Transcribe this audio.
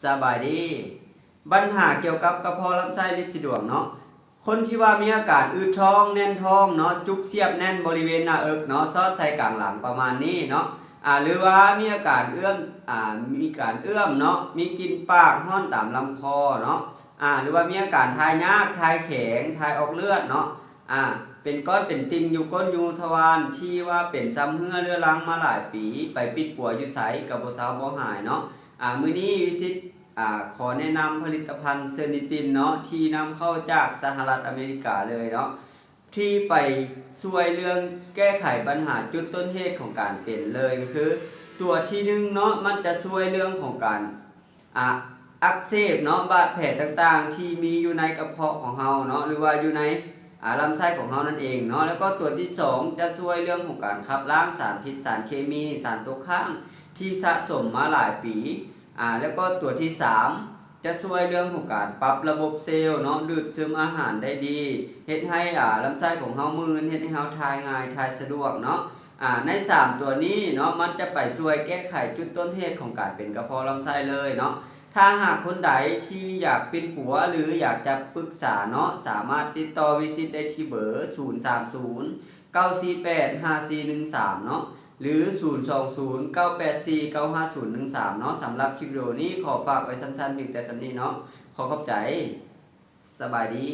ສະບາຍດີ. ບັນຫາກ່ຽວກັບກະເພາະລຳໄສ້ ລິດສີດວງເນາະ. ຄົນທີ່ວ່າມີອາການອືດທ້ອງ ແໜ້ນທ້ອງເນາະ, ຈຸກສຽບແໜ້ນບໍລິເວນໜ້າເອິກເນາະ, ຊອດໃສ່ກາງຫຼັງປະມານນີ້ເນາະ, ອາ ຫຼືວ່າມີອາການເອື້ອມ ອາ ມີການເອື້ອມເນາະ, ມີກິ່ນປາກ ຮ້ອນຕາມລຳຄໍເນາະ, ອາ ຫຼືວ່າມີອາການຖ່າຍຍາກ ຖ່າຍແຂງ ຖ່າຍອອກເລືອດເນາະ, ອາ ເປັນກ້ອນເປັນຕິ່ງຢູ່ກົ້ນຢູ່ທະວານ ທີ່ວ່າເປັນຊຳເຮື້ອເລືອລັງມາຫຼາຍປີ ໄປປິດປົວຢູ່ໃສກໍບໍ່ເຊົາບໍ່ຫາຍເນາະ. ອາ ມື້ນີ້ວິສິດ ອາ ຂໍແນະນຳຜະລິດຕະພັນເຊີນິຕິນເນາະ ທີ່ນຳເຂົ້າຈາກສະຫະລັດອາເມລິກາເລີຍເນາະ ທີ່ໄປຊ່ວຍເລື່ອງແກ້ໄຂບັນຫາຈຸດຕົ້ນເຫດຂອງການເປັນເລີຍ ກໍຄືຕົວທີໜຶ່ງເນາະ ມັນຈະຊ່ວຍເລື່ອງຂອງການ ອາ ອັກເສບເນາະ ບາດແຜຕ່າງໆ ທີ່ມີຢູ່ໃນກະເພາະຂອງເຮົາເນາະ ຫຼືວ່າຢູ່ໃນ ອາ ລຳໄສ້ຂອງເຮົານັ້ນເອງເນາະ. ແລ້ວກໍຕົວທີສອງ ຈະຊ່ວຍເລື່ອງຂອງການຂັບລ້າງສານພິດ ສານເຄມີ ສານຕົກຄ້າງທີ່ສະສົມມາຫຼາຍປີ. ອາ ແລ້ວກໍຕົວທີສາມ ຈະຊ່ວຍເລື່ອງຂອງການປັບລະບົບເຊວເນາະ ດູດຊຶມອາຫານໄດ້ດີ ເຮັດໃຫ້ ອາ ລຳໄສ້ຂອງເຮົາມື່ນ ເຮັດໃຫ້ເຮົາຖ່າຍງ່າຍ ຖ່າຍສະດວກເນາະ. ອາ ໃນສາມຕົວນີ້ເນາະ ມັນຈະໄປຊ່ວຍແກ້ໄຂຈຸດຕົ້ນເຫດຂອງການເປັນກະເພາະລຳໄສ້ເລີຍເນາະ. ຖ້າຫາກຄົນໃດທີ່ຢາກປິ່ນປົວ ຫຼື ຢາກຈະປຶກສາເນາະ ສາມາດຕິດຕໍ່ວິສິດໄດ້ທີ່ເບີ ສູນສາມສູນ ເກົ້າສີ່ແປດ ຫ້າສີ່ໜຶ່ງສາມເນາະ ຫຼື ສູນສອງສູນ ເກົ້າແປດສີ່ ເກົ້າຫ້າສູນໜຶ່ງສາມເນາະ. ສຳລັບຄລິບວິດີໂອນີ້ ຂໍຝາກໄວ້ສັ້ນໆ ພຽງແຕ່ສ່ຳນີ້ເນາະ. ຂໍຂອບໃຈ. ສະບາຍດີ.